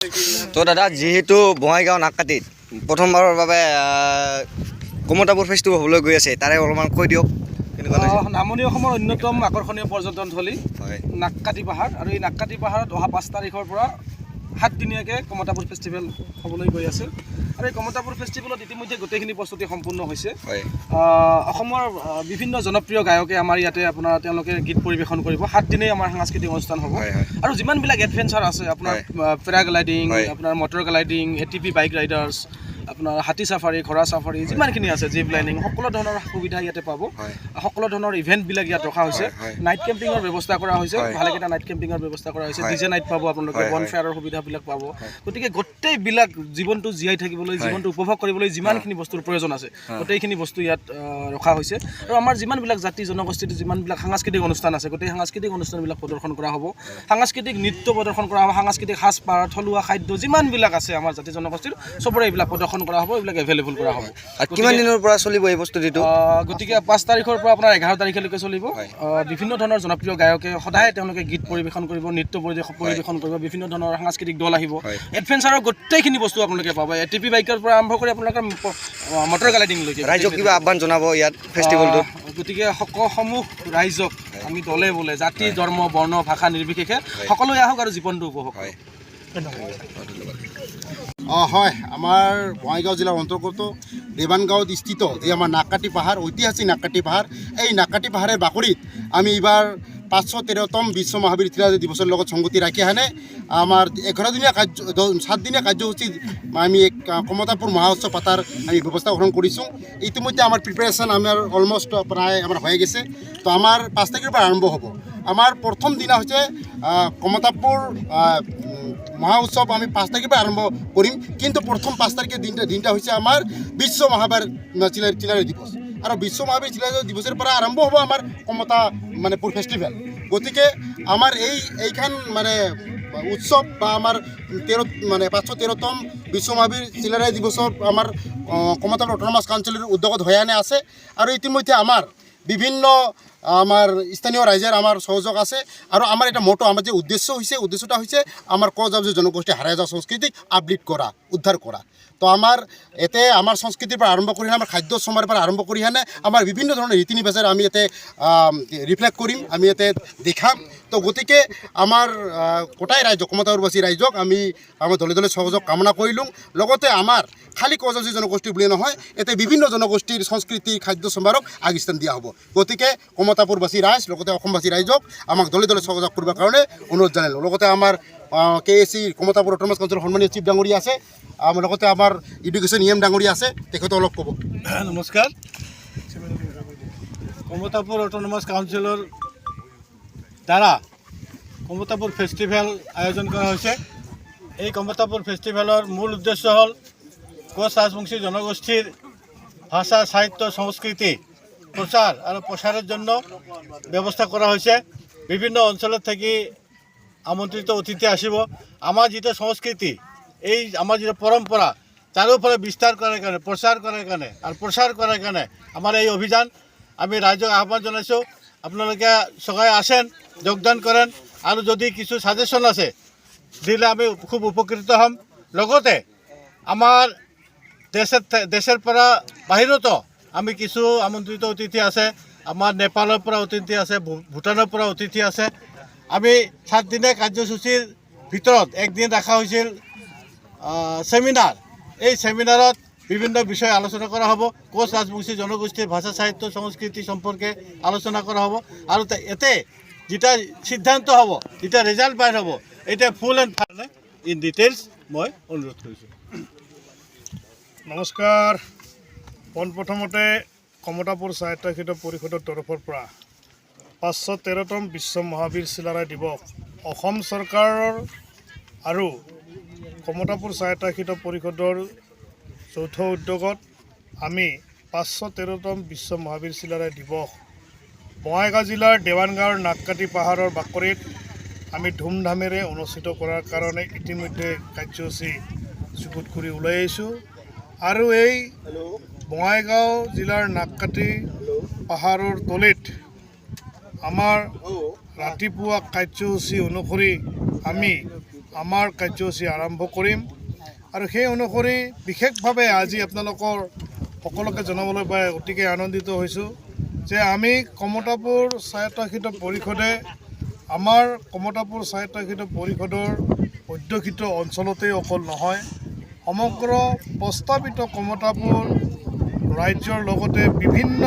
তো দাদা, যিহেতু বঙাইগাঁও নাককাটিত প্ৰথমবাৰৰ বাবে কমতাপুৰ ফেষ্টিভেল হ'বলৈ গৈ আছে, তাৰে অলপমান কৈ দিয়ক, কেনেকুৱা লাগিছে? নামনি অসমৰ অন্যতম আকৰ্ষণীয় পৰ্যটনথলী নাককাটি পাহাৰ আৰু এই নাককাটি পাহাৰত অহা 5 তাৰিখৰ পৰা 7দিনীয়াকৈ কমতাপুৰ ফেষ্টিভেল হ'বলৈ গৈ আছে। আৰু এই কমতাপুৰ ফেষ্টিভেলত ইতিমধ্যে গোটেইখিনি প্ৰস্তুতি সম্পূৰ্ণ হৈছে। অসমৰ বিভিন্ন জনপ্ৰিয় গায়কে আমাৰ ইয়াতে আপোনাৰ তেওঁলোকে গীত পৰিৱেশন কৰিব। 7দিনেই আমাৰ সাংস্কৃতিক অনুষ্ঠান হ'ব। হয় হয় আৰু যিমানবিলাক এডভেঞ্চাৰ আছে, আপোনাৰ পেৰাগ্লাইডিং, আপোনাৰ motor gliding, ATV bike riders, আপোনাৰ হাতী চাফাৰী, ঘোঁৰা চাফাৰী, যিমানখিনি আছে, জিপ লাইনিং, সকলো ধৰণৰ সুবিধা ইয়াতে পাব। সকলো ধৰণৰ ইভেণ্টবিলাক ইয়াত ৰখা হৈছে। হয়, হয়। নাইট কেম্পিঙৰ ব্যৱস্থা কৰা হৈছে। ভালেকেইটা নাইট কেম্পিঙৰ ব্যৱস্থা কৰা হৈছে। ডিজে নাইট পাব আপোনালোকে, বন ফেয়াৰৰ সুবিধাবিলাক পাব। গতিকে গোটেইবিলাক জীৱনটো জীয়াই থাকিবলৈ, জীৱনটো উপভোগ কৰিবলৈ যিমানখিনি বস্তুৰ প্ৰয়োজন আছে, গোটেইখিনি বস্তু ইয়াত ৰখা হৈছে। আৰু আমাৰ যিমানবিলাক জাতি জনগোষ্ঠীৰ যিমানবিলাক সাংস্কৃতিক অনুষ্ঠান আছে, গোটেই সাংস্কৃতিক অনুষ্ঠানবিলাক প্ৰদৰ্শন কৰা হ'ব। সাংস্কৃতিক নৃত্য প্ৰদৰ্শন কৰা হ'ব, সাংস্কৃতিক সাজপাৰ, থলুৱা খাদ্য, যিমানবিলাক আছে আমাৰ জাতি জনগোষ্ঠীৰ, চবৰে এইবিলাক প্ৰদৰ্শন কৰা হ'ব, এইবিলাক এভেইলেবল কৰা হ'ব। আৰু কিমান দিনৰ পৰা চলিব এই প্ৰস্তুতিটো? গতিকে 5 তাৰিখৰ পৰা আপোনাৰ 11 তাৰিখলৈকে চলিব। বিভিন্ন ধৰণৰ জনপ্ৰিয় গায়কে সদায় তেওঁলোকে গীত পৰিৱেশন কৰিব, নৃত্য পৰিৱেশন কৰিব, বিভিন্ন ধৰণৰ সাংস্কৃতিক দল আহিব। এডভেঞ্চাৰৰ গোটেইখিনি বস্তু আপোনালোকে পাব, এটিভি বাইকৰ পৰা আৰম্ভ কৰি আপোনালোকৰ মটৰ গ্লাইডিংলৈকে। ৰাইজক কিবা আহ্বান জনাব ইয়াত ফেষ্টিভেলটোত? গতিকে সমূহ ৰাইজক আমি দলে বোলে জাতি, ধৰ্ম, বৰ্ণ, ভাষা নিৰ্বিশেষে সকলোৱে আহক আৰু জীৱনটো উপভোগ কৰক। ধন্যবাদ। হয়, আমাৰ বঙাইগাঁও জিলাৰ অন্তৰ্গত দেৱানগাঁৱত স্থিত যি আমাৰ নাককাটি পাহাৰ, ঐতিহাসিক নাককাটি পাহাৰ, এই নাককাটি পাহাৰৰ বাকৰিত আমি এইবাৰ 513তম বিশ্ব মহাবীৰ চিলাৰায় দিৱসৰ লগত সংগতি ৰাখি আনে আমাৰ 11দিনীয়া কাৰ্য, 7দিনীয়া কাৰ্যসূচীত আমি এক কমতাপুৰ মহোৎসৱ পাতাৰ আমি ব্যৱস্থা গ্ৰহণ কৰিছোঁ। ইতিমধ্যে আমাৰ প্ৰিপেৰেশ্যন আমাৰ অলমষ্ট প্ৰায় আমাৰ হৈ গৈছে। তো আমাৰ 5 তাৰিখৰ পৰা আৰম্ভ হ'ব। আমাৰ প্ৰথম দিনা হৈছে কমতাপুৰ মহা উৎসৱ আমি 5 তাৰিখৰ পৰা আৰম্ভ কৰিম। কিন্তু প্ৰথম 5 তাৰিখৰ দিনটা হৈছে আমাৰ বিশ্ব মহাবীৰ চিলাৰায় দিৱস আৰু বিশ্ব মহাবীৰ চিলাৰায় দিৱসৰ পৰা আৰম্ভ হ'ব আমাৰ কমতা মানে পুৰ ফেষ্টিভেল। গতিকে আমাৰ এইখন মানে উৎসৱ বা আমাৰ মানে 513তম বিশ্ব মহাবীৰ চিলাৰায় দিৱসৰ আমাৰ কমতাপুৰ অট'নমাছ কাউন্সিলৰ উদ্যোগত হৈ আনে আছে। আৰু ইতিমধ্যে আমাৰ বিভিন্ন আমাৰ স্থানীয় ৰাইজৰ আমাৰ সহযোগ আছে। আৰু আমাৰ এটা মটো, আমাৰ যে উদ্দেশ্য হৈছে, উদ্দেশ্যটা হৈছে আমাৰ কোচ ৰাজবংশী জনগোষ্ঠী হাৰাই যোৱা সংস্কৃতিক আপলিফ্ট কৰা, উদ্ধাৰ কৰা। তো আমাৰ ইয়াতে আমাৰ সংস্কৃতিৰ পৰা আৰম্ভ কৰি আমাৰ খাদ্য সম্ভাৰৰ পৰা আৰম্ভ কৰি সেনে আমাৰ বিভিন্ন ধৰণৰ ৰীতি নীতিৰে আমি ইয়াতে ৰিফ্লেক্ট কৰিম, আমি ইয়াতে দেখাম। তো গতিকে আমাৰ গোটাই ৰাইজক, কমতাপুৰবাসী ৰাইজক আমি আমাৰ দলে দলে সহযোগ কামনা কৰিলোঁ। লগতে আমাৰ খালী কোচ ৰাজবংশী জনগোষ্ঠী বুলি নহয়, ইয়াতে বিভিন্ন জনগোষ্ঠীৰ সংস্কৃতি, খাদ্য সম্ভাৰক আগস্থান দিয়া হ'ব। গতিকে কমতাপুৰবাসী ৰাইজ, লগতে অসমবাসী ৰাইজক আমাক দলে দলে সহযোগ কৰিবৰ কাৰণে অনুৰোধ জনালোঁ। লগতে আমাৰ কেএচি, কমতাপুৰ অট'নমাছ কাউন্সিলৰ সন্মানীয় চিফ ডাঙৰীয়া আছে, আমাৰ লগতে আমাৰ এডুকেশ্যন ইএম ডাঙৰীয়া আছে, তেখেতে অলপ ক'ব। নমস্কাৰ। কমতাপুৰ অট'নমাছ কাউন্সিলৰ দ্বাৰা কমতাপুৰ ফেষ্টিভেল আয়োজন কৰা হৈছে। এই কমতাপুৰ ফেষ্টিভেলৰ মূল উদ্দেশ্য হ'ল কোচ ৰাজবংশী জনগোষ্ঠীৰ ভাষা, সাহিত্য, সংস্কৃতি প্ৰচাৰ আৰু প্ৰসাৰৰ জন্য ব্যৱস্থা কৰা হৈছে। বিভিন্ন অঞ্চলত থাকি আমন্ত্ৰিত অতিথি আসিব। আমাৰ যিটো সংস্কৃতি, এই আমাৰ যিটো পৰম্পৰা, তাৰ ওপৰত বিস্তাৰ কৰাৰ কাৰণে, প্ৰচাৰ কৰাৰ কাৰণে আৰু প্ৰসাৰ কৰাৰ কাৰণে আমাৰ এই অভিযান। আমি ৰাইজক আহ্বান জনাইছোঁ, আপোনালোকে সবাই আসেন, যোগদান কৰেন আৰু যদি কিছু ছাজেশ্যন আছে, দিলে আমি খুব উপকৃত হ'ম। লগতে আমাৰ দেশেৰ পৰা বাহিৰতো আমি কিছু আমন্ত্ৰিত অতিথি আছে। আমাৰ নেপালৰ পৰা অতিথি আছে, ভূটানৰ পৰা অতিথি আছে। আমি 7দিনীয়া কাৰ্যসূচীৰ ভিতৰত একদিন ৰখা হৈছিল ছেমিনাৰ। এই ছেমিনাৰত বিভিন্ন বিষয় আলোচনা কৰা হ'ব। কোচ ৰাজবংশী জনগোষ্ঠীৰ ভাষা, সাহিত্য, সংস্কৃতি সম্পৰ্কে আলোচনা কৰা হ'ব। আৰু ইয়াতে যেতিয়া সিদ্ধান্ত হ'ব, যেতিয়া ৰেজাল্ট বাহিৰ হ'ব, এতিয়া full and final in details মই অনুৰোধ কৰিছোঁ। নমস্কাৰ। পোনপ্ৰথমতে কমতাপুৰ স্বায়ত্তশাসিত পৰিষদৰ তৰফৰ পৰা 513তম বিশ্ব মহাবীৰ চিলাৰায় দিৱস অসম চৰকাৰৰ আৰু কমতাপুৰ স্বায়ত্তশাসিত পৰিষদৰ যৌথ উদ্যোগত আমি 513তম বিশ্ব মহাবীৰ চিলাৰায় দিৱস বঙাইগাঁও জিলাৰ দেৱানগাঁৱৰ নাককাটি পাহাৰৰ বাকৰিত আমি ধুমধামেৰে অনুষ্ঠিত কৰাৰ কাৰণে ইতিমধ্যে কাৰ্যসূচী যুগুত কৰি ওলাই আহিছোঁ। আৰু এই বঙাইগাঁও জিলাৰ নাককাটি পাহাৰৰ তলিত আমাৰ ৰাতিপুৱা কাৰ্যসূচী অনুসৰি আমি আমাৰ কাৰ্যসূচী আৰম্ভ কৰিম। আৰু সেই অনুসৰি বিশেষভাৱে আজি আপোনালোকৰ সকলোকে জনাবলৈ পাই অতিকে আনন্দিত হৈছোঁ যে আমি কমতাপুৰ স্বায়ত্তশাসিত পৰিষদে আমাৰ কমতাপুৰ স্বায়ত্তশাসিত পৰিষদৰ অধ্যুষিত অঞ্চলতেই অকল নহয়, সমগ্ৰ প্ৰস্তাৱিত কমতাপুৰ ৰাজ্যৰ লগতে বিভিন্ন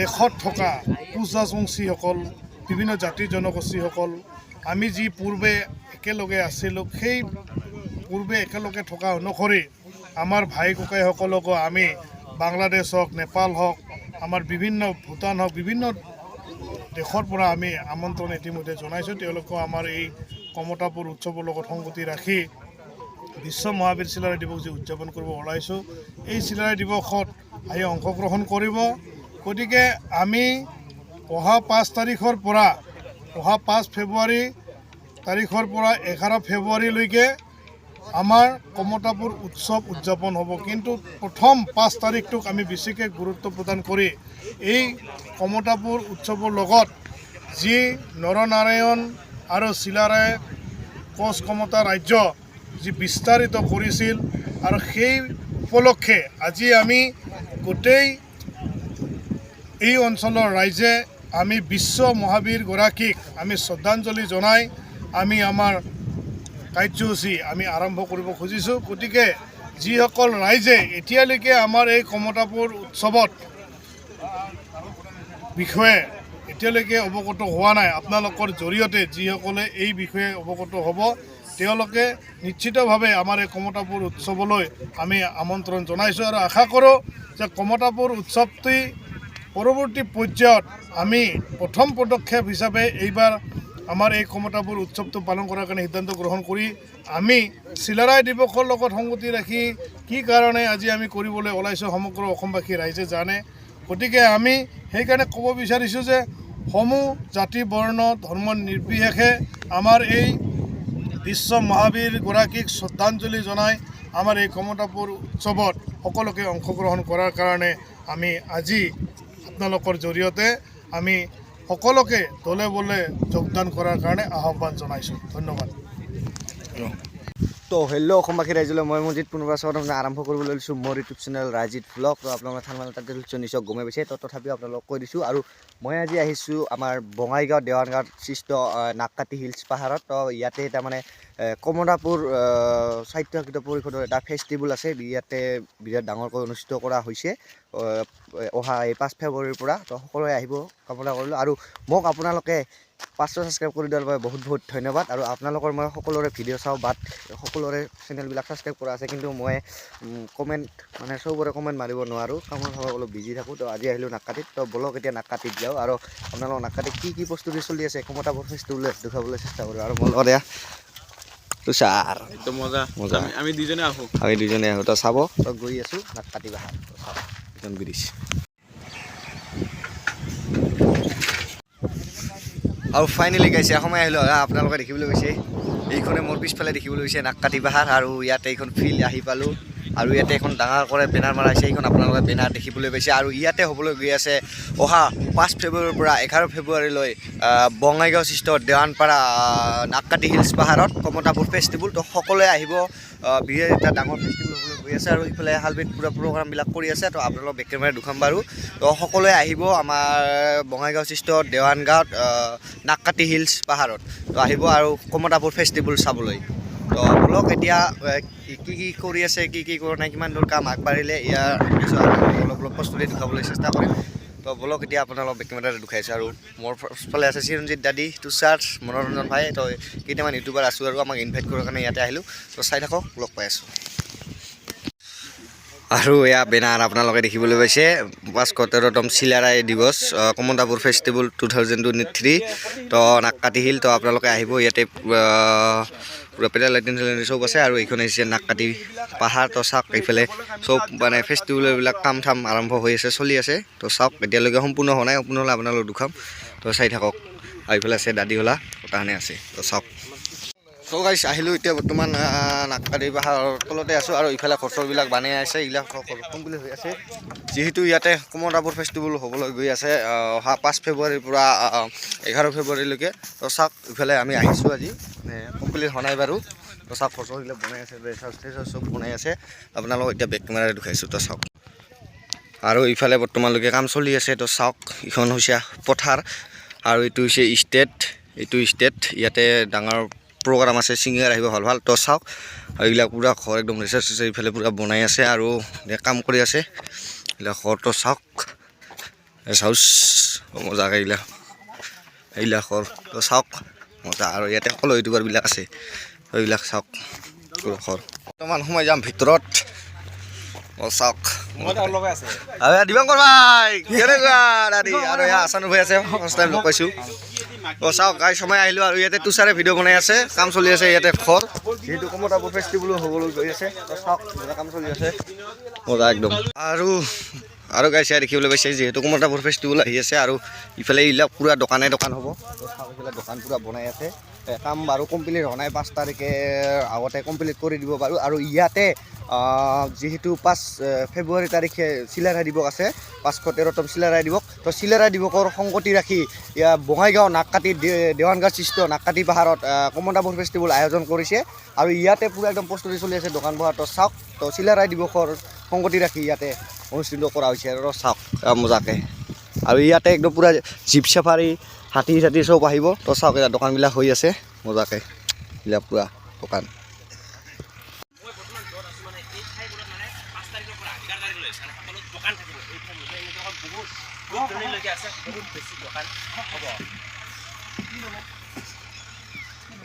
দেশত থকা কোচ ৰাজবংশীসকল, বিভিন্ন জাতি জনগোষ্ঠীসকল, আমি যি পূৰ্বে একেলগে আছিলোঁ, সেই পূৰ্বে একেলগে থকা অনুসৰি আমাৰ ভাই ককাইসকলকো আমি বাংলাদেশ হওক, নেপাল হওক, আমাৰ বিভিন্ন ভূটান হওক, বিভিন্ন দেশৰ পৰা আমি আমন্ত্ৰণ ইতিমধ্যে জনাইছোঁ। তেওঁলোকেও আমাৰ এই কমতাপুৰ উৎসৱৰ লগত সংগতি ৰাখি বিশ্ব মহাবীৰ চিলাৰায় দিৱস যি উদযাপন কৰিব ওলাইছোঁ, এই চিলাৰায় দিৱসত আহি অংশগ্ৰহণ কৰিব। গতিকে আমি অহা 5 তাৰিখৰ পৰা, অহা 5 ফেব্ৰুৱাৰী তাৰিখৰ পৰা 11 ফেব্ৰুৱাৰীলৈকে আমাৰ কমতাপুৰ উৎসৱ উদযাপন হ'ব। কিন্তু প্ৰথম 5 তাৰিখটোক আমি বেছিকৈ গুৰুত্ব প্ৰদান কৰি এই কমতাপুৰ উৎসৱৰ লগত যি নৰনাৰায়ণ আৰু চিলাৰায় কোচ কমতা ৰাজ্য যি বিস্তাৰিত কৰিছিল আৰু সেই উপলক্ষে আজি আমি গোটেই এই অঞ্চলৰ ৰাইজে আমি বিশ্ব মহাবীৰগৰাকীক আমি শ্ৰদ্ধাঞ্জলি জনাই আমি আমাৰ কাৰ্যসূচী আমি আৰম্ভ কৰিব খুজিছোঁ। গতিকে যিসকল ৰাইজে এতিয়ালৈকে আমাৰ এই কমতাপুৰ উৎসৱত বিষয়ে এতিয়ালৈকে অৱগত হোৱা নাই, আপোনালোকৰ জৰিয়তে যিসকলে এই বিষয়ে অৱগত হ'ব, তেওঁলোকে নিশ্চিতভাৱে আমাৰ এই কমতাপুৰ উৎসৱলৈ আমি আমন্ত্ৰণ জনাইছোঁ। আৰু আশা কৰোঁ যে কমতাপুৰ উৎসৱটি পৰৱৰ্তী পৰ্যায়ত আমি প্ৰথম পদক্ষেপ হিচাপে এইবাৰ আমাৰ এই কমতাপুৰ উৎসৱটো পালন কৰাৰ কাৰণে সিদ্ধান্ত গ্ৰহণ কৰি আমি চিলাৰায় দিৱসৰ লগত সংগতি ৰাখি কি কাৰণে আজি আমি কৰিবলৈ ওলাইছোঁ, সমগ্ৰ অসমবাসী ৰাইজে জানে। গতিকে আমি সেইকাৰণে ক'ব বিচাৰিছোঁ যে সমূহ জাতি, বৰ্ণ, ধৰ্ম নিৰ্বিশেষে আমাৰ এই বিশ্ব মহাবীৰগৰাকীক শ্ৰদ্ধাঞ্জলি জনাই আমাৰ এই কমতাপুৰ উৎসৱত সকলোকে অংশগ্ৰহণ কৰাৰ কাৰণে আমি আজি আপোনালোকৰ জৰিয়তে আমি সকলোকে দলে বলে যোগদান কৰাৰ কাৰণে আহ্বান জনাইছোঁ। ধন্যবাদ। তো হেল্ল' অসমবাসী ৰাইজলৈ, মই মজিত পুনৰবাৰ স্বাগতম জনাই আৰম্ভ কৰিবলৈ লৈছোঁ মোৰ ইউটিউব চেনেল ৰাজিত ভ্লগ। তো আপোনালোকে থানমানে তাতে নিশ্চয় গমেই পাইছে, তো তথাপিও আপোনালোকক কৈ দিছোঁ। আৰু মই আজি আহিছোঁ আমাৰ বঙাইগাঁও দেৱানগাঁৱত সৃষ্ট নাককাটি হিলছ পাহাৰত। তো ইয়াতে তাৰমানে কমতাপুৰ স্বায়ত্তশাসিত পৰিষদৰ এটা ফেষ্টিভেল আছে। ইয়াতে বিৰাট ডাঙৰকৈ অনুষ্ঠিত কৰা হৈছে অহা এই 5 ফেব্ৰুৱাৰীৰ পৰা। তো সকলোৱে আহিব কামনা কৰিলোঁ। আৰু মোক আপোনালোকে 500 ছাবস্ক্ৰাইব কৰি দিয়াৰ বাবে বহুত বহুত ধন্যবাদ। আৰু আপোনালোকৰ মই সকলোৰে ভিডিঅ' চাওঁ, বাট সকলোৰে চেনেলবিলাক ছাবস্ক্ৰাইব কৰা আছে, কিন্তু মই কমেণ্ট মানে চবৰে কমেণ্ট মাৰিব নোৱাৰোঁ, কামৰ ভাগত অলপ বিজি থাকোঁ। তো আজি আহিলোঁ নাককাটিত। তো বলক এতিয়া নাককাটিত যাওঁ আৰু আপোনালোক নাককাটিত কি কি প্ৰস্তুতি চলি আছে কমতাপুৰ ফেষ্টিভেল দেখুৱাবলৈ চেষ্টা কৰোঁ। আৰু মোৰ লগত এয়া তুষাৰ। একদম মজা। মজা। আমি দুজনে আহোঁ। আমি দুজনে আহোঁ। তো চাব, তো গৈ আছোঁ নাককাটি পাহাৰ। তো চাওক এইখন ব্ৰিজ। আৰু ফাইনেলি গাইছে সময় আহিলোঁ। আপোনালোকে দেখিবলৈ পাইছে, এইখনে মোৰ পিছফালে দেখিবলৈ পাইছে নাককাটি পাহাৰ। আৰু ইয়াতে এইখন ফিল্ড আহি পালোঁ। আৰু ইয়াতে এখন ডাঙৰ কৰে বেনাৰ মাৰা আছে, এইখন আপোনালোকে বেনাৰ দেখিবলৈ পাইছে। আৰু ইয়াতে হ'বলৈ গৈ আছে অহা 5 ফেব্ৰুৱাৰীৰ পৰা 11 ফেব্ৰুৱাৰীলৈ বঙাইগাঁও সৃষ্ট দেৱানপাৰা নাককাটি হিলছ পাহাৰত কমতাপুৰ ফেষ্টিভেল। তো সকলোৱে আহিব, বিৰাট এটা ডাঙৰ ফেষ্টিভেল হ'বলৈ গৈ আছে। আৰু ইফালে হালবেত পূৰা প্ৰগ্ৰামবিলাক কৰি আছে। তো আপোনালোক বেক কেমেৰা দুখাম বাৰু। তো সকলোৱে আহিব আমাৰ বঙাইগাঁও সৃষ্ট দেৱানগাঁৱত নাককাটি হিলছ পাহাৰত। তো আহিব আৰু কমতাপুৰ ফেষ্টিভেল চাবলৈ। তো বলক এতিয়া কি কি কৰি আছে, কি কি কৰা নাই, কিমান দূৰ কাম আগবাঢ়িলে, ইয়াৰ পিছত অলপ অলপ প্ৰস্তুতি দেখুৱাবলৈ চেষ্টা কৰিম। তো বলক এতিয়া আপোনালোক বেক কেমেৰাত দেখুৱাইছোঁ। আৰু মোৰ ফালে আছে চিৰঞ্জিত দাদি, তুষাৰ, মনোৰঞ্জন ভাই। তো কেইটামান ইউটিউবাৰ আছোঁ আৰু আমাক ইনভাইট কৰাৰ কাৰণে ইয়াতে আহিলোঁ। তো চাই থাকক, লগ পাই আছোঁ। আৰু এয়া বেনাৰ আপোনালোকে দেখিবলৈ পাইছে, 513তম চিলাৰায় দিৱস কমতাপুৰ ফেষ্টিভেল 2023। তো নাককাটি হিল। তো আপোনালোকে আহিব, ইয়াতে পূৰা পেডেল লাইটিং চাইটিং চব আছে। আৰু এইখন হৈছে নাককাটি পাহাৰ। তো চাওক এইফালে চব মানে ফেষ্টিভেলবিলাক কাম থাম আৰম্ভ হৈ আছে, চলি আছে। তো চাওক এতিয়ালৈকে সম্পূৰ্ণ হোৱা নাই, সম্পূৰ্ণ হ'লে আপোনালোক দুখাম। তো চাই থাকক। আৰু এইফালে আছে দাদিহোলা তাহানে আছে। তো চাওক। ত' গাইছ, আহিলোঁ এতিয়া বৰ্তমান নাককাটি পাহাৰৰ তলতে আছোঁ আৰু ইফালে ঘৰ-চৰবিলাক বনাই আছে, এইবিলাক কমপ্লিট হৈ আছে। যিহেতু ইয়াতে কমতাপুৰ ফেষ্টিভেল হ'বলৈ গৈ আছে অহা 5 ফেব্ৰুৱাৰীৰ পৰা 11 ফেব্ৰুৱাৰীলৈকে। তো চাওক, ইফালে আমি আহিছোঁ আজি, মানে কমপ্লিট হোৱা নাই বাৰু। তো চাওক, ঘৰ-চৰবিলাক বনাই আছে, ৰেষ্ট হাউচ চেষ্ট হাউচ চব বনাই আছে। আপোনালোকক এতিয়া বেক কেমেৰাৰে দেখুৱাইছোঁ। তো চাওক, আৰু ইফালে বৰ্তমানলৈকে কাম চলি আছে। তো চাওক, ইখন হৈছে পথাৰ আৰু এইটো হৈছে ষ্টেজ। এইটো ষ্টেজ, ইয়াতে ডাঙৰ প্ৰগ্ৰাম আছে, ছিংগাৰ আহিব ভাল ভাল। তো চাওক, আৰু এইবিলাক পূৰা ঘৰ একদম ৰিচাৰ্চ চিচাৰ ইফালে পূৰা বনাই আছে আৰু কাম কৰি আছে এইবিলাক ঘৰটো। চাওক, ৰেষ্ট হাউচ মজাকৈ এইবিলাক এইবিলাক ঘৰ। তো চাওক, মজা। আৰু ইয়াতে সকলো ইউটিউবাৰবিলাক আছে। এইবিলাক চাওক, পুৰা ঘৰ। বৰ্তমান সোমাই যাম ভিতৰত। অ চাওক, আৰু দিবাংকৰ ভাই, কেনেকুৱা দাদি? আৰু এয়া আচানু ভাই আছে, ফাৰ্ষ্ট টাইম লগ পাইছোঁ। অ চাওক গাইছ, সময় আহিলোঁ আৰু ইয়াতে তুষাৰে ভিডিঅ' বনাই আছে। কাম চলি আছে ইয়াতে ঘৰ, যিহেতু কমতাপুৰ ফেষ্টিভেলো হ'বলৈ গৈ আছে। তো চাওক, মজা কাম চলি আছে, মজা একদম। আৰু আৰু গাইছ, ইয়াত দেখিবলৈ পাইছে, যিহেতু কমতাপুৰ ফেষ্টিভেল আহি আছে আৰু ইফালে এইবিলাক পূৰা দোকানে দোকান হ'ব। তো চাওক, ইফালে দোকান পূৰা বনাই আছে। কাম বাৰু কমপ্লিট হোৱা নাই, 5 তাৰিখে আগতে কমপ্লিট কৰি দিব বাৰু। আৰু ইয়াতে যিহেতু 5 ফেব্ৰুৱাৰী তাৰিখে চিলাৰায় দিৱস আছে, 513তম চিলাৰায় দিৱস। তো চিলাৰায় দিৱসৰ সংগতি ৰাখি ইয়াৰ বঙাইগাঁও নাককাটি দেৱানগাঁও সৃষ্ট নাককাটি পাহাৰত কমতাপুৰ ফেষ্টিভেল আয়োজন কৰিছে আৰু ইয়াতে পূৰা একদম প্ৰস্তুতি চলি আছে দোকান পোহাৰ। তো চাওক, তো চিলাৰায় দিৱসৰ সংগতি ৰাখি ইয়াতে অনুষ্ঠিত কৰা হৈছে। আৰু চাওক, মজাকে। আৰু ইয়াতে একদম পূৰা জীপ চাফাৰী, হাতী চাতী চব আহিব। তো চাওক, ইয়াত দোকানবিলাক হৈ আছে মজাকে, এইবিলাক পূৰা দোকান। মই বৰ্তমান য'ত আছোঁ, মানে এই ঠাইবোৰত মানে 5 তাৰিখৰ পৰা 11 তাৰিখলৈ মানে সকলো দোকান থাকিব। এই ঠাইবোৰত এনেকুৱা বহুত দূৰ দূৰণিলৈকে আছে, বহুত বেছি দোকান হ'ব।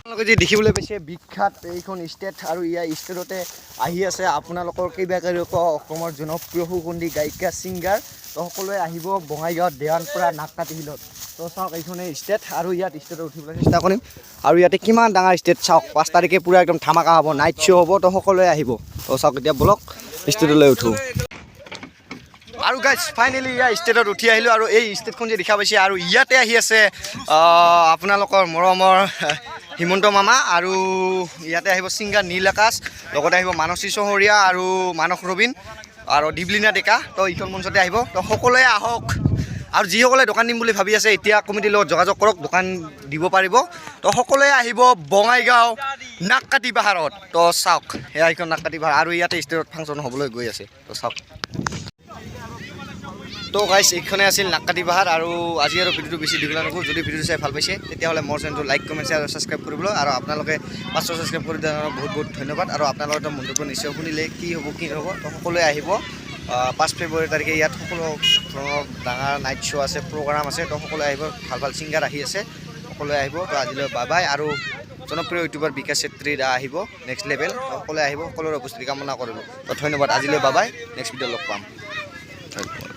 আপোনালোকে যি দেখিবলৈ পাইছে, বিখ্যাত এইখন ষ্টেজ আৰু ইয়াৰ ষ্টেজতে আহি আছে আপোনালোকৰ কেইবাগৰাকীও অসমৰ জনপ্ৰিয় সুগন্ধি গায়িকা, ছিংগাৰ। তো সকলোৱে আহিব বঙাইগাঁৱত দেৱানপাৰা নাককাটি হিলত। তো চাওক, এইখনে ষ্টেজ আৰু ইয়াত ষ্টেজত উঠিবলৈ চেষ্টা কৰিম। আৰু ইয়াতে কিমান ডাঙৰ ষ্টেজ চাওক। 5 তাৰিখে পূৰা একদম ধামাকা হ'ব, নাইট শ্ব' হ'ব। তো সকলোৱে আহিব। তো চাওক, এতিয়া বলক ষ্টেজলৈ উঠোঁ। আৰু গাইজ, ফাইনেলি ইয়াৰ ষ্টেজত উঠি আহিলোঁ আৰু এই ষ্টেজখন যে দেখা পাইছে, আৰু ইয়াতে আহি আছে আপোনালোকৰ মৰমৰ হিমন্ত মামা আৰু ইয়াতে আহিব ছিংগাৰ নীল আকাশ, লগতে আহিব মানসী চহৰীয়া আৰু মানস ৰবীন আৰু দিবলীনা ডেকা। তো এইখন মঞ্চতে আহিব। তো সকলোৱে আহক আৰু যিসকলে দোকান দিম বুলি ভাবি আছে, এতিয়া কমিটিৰ লগত যোগাযোগ কৰক, দোকান দিব পাৰিব। তো সকলোৱে আহিব বঙাইগাঁও নাককাটি পাহাৰত। তো চাওক, এয়া এইখন নাককাটি পাহাৰ আৰু ইয়াতে ষ্টেজত ফাংচন হ'বলৈ গৈ আছে। তো চাওক। তো গাইছ, এইখনে আছিল নাককাটি পাহাৰ। আৰু আজি আৰু ভিডিঅ'টো বেছি দীঘলীয়া নকৰোঁ। যদি ভিডিঅ'টো চাই ভাল পাইছে, তেতিয়াহ'লে মোৰ চেনেলটো লাইক, কমেণ্ট, শ্বেয়াৰ আৰু ছাবস্ক্ৰাইব কৰিবলৈ। আৰু আপোনালোকে 500 ছাবস্ক্ৰাইব কৰি দিয়াৰ বহুত বহুত ধন্যবাদ। আৰু আপোনালোকৰ মন্তব্য নিশ্চয় শুনিলে কি হ'ব কি নহ'ব। তো সকলোৱে আহিব 5 ফেব্ৰুৱাৰী তাৰিখে। ইয়াত সকলো ধৰণৰ ডাঙৰ নাইট শ্ব' আছে, প্ৰগ্ৰাম আছে। তো সকলোৱে আহিব, ভাল ভাল ছিংগাৰ আহি আছে, সকলোৱে আহিব। তো আজিলৈ বাই বাই। আৰু জনপ্ৰিয় ইউটিউবাৰ বিকাশ চেত্ৰী দা আহিব, নেক্সট লেভেল। তো সকলোৱে আহিব, সকলোৰে উপস্থিতি কামনা কৰিলোঁ। তো ধন্যবাদ, আজিলৈ বাই বাই, নেক্সট ভিডিঅ' লগ পাম, ধন্যবাদ।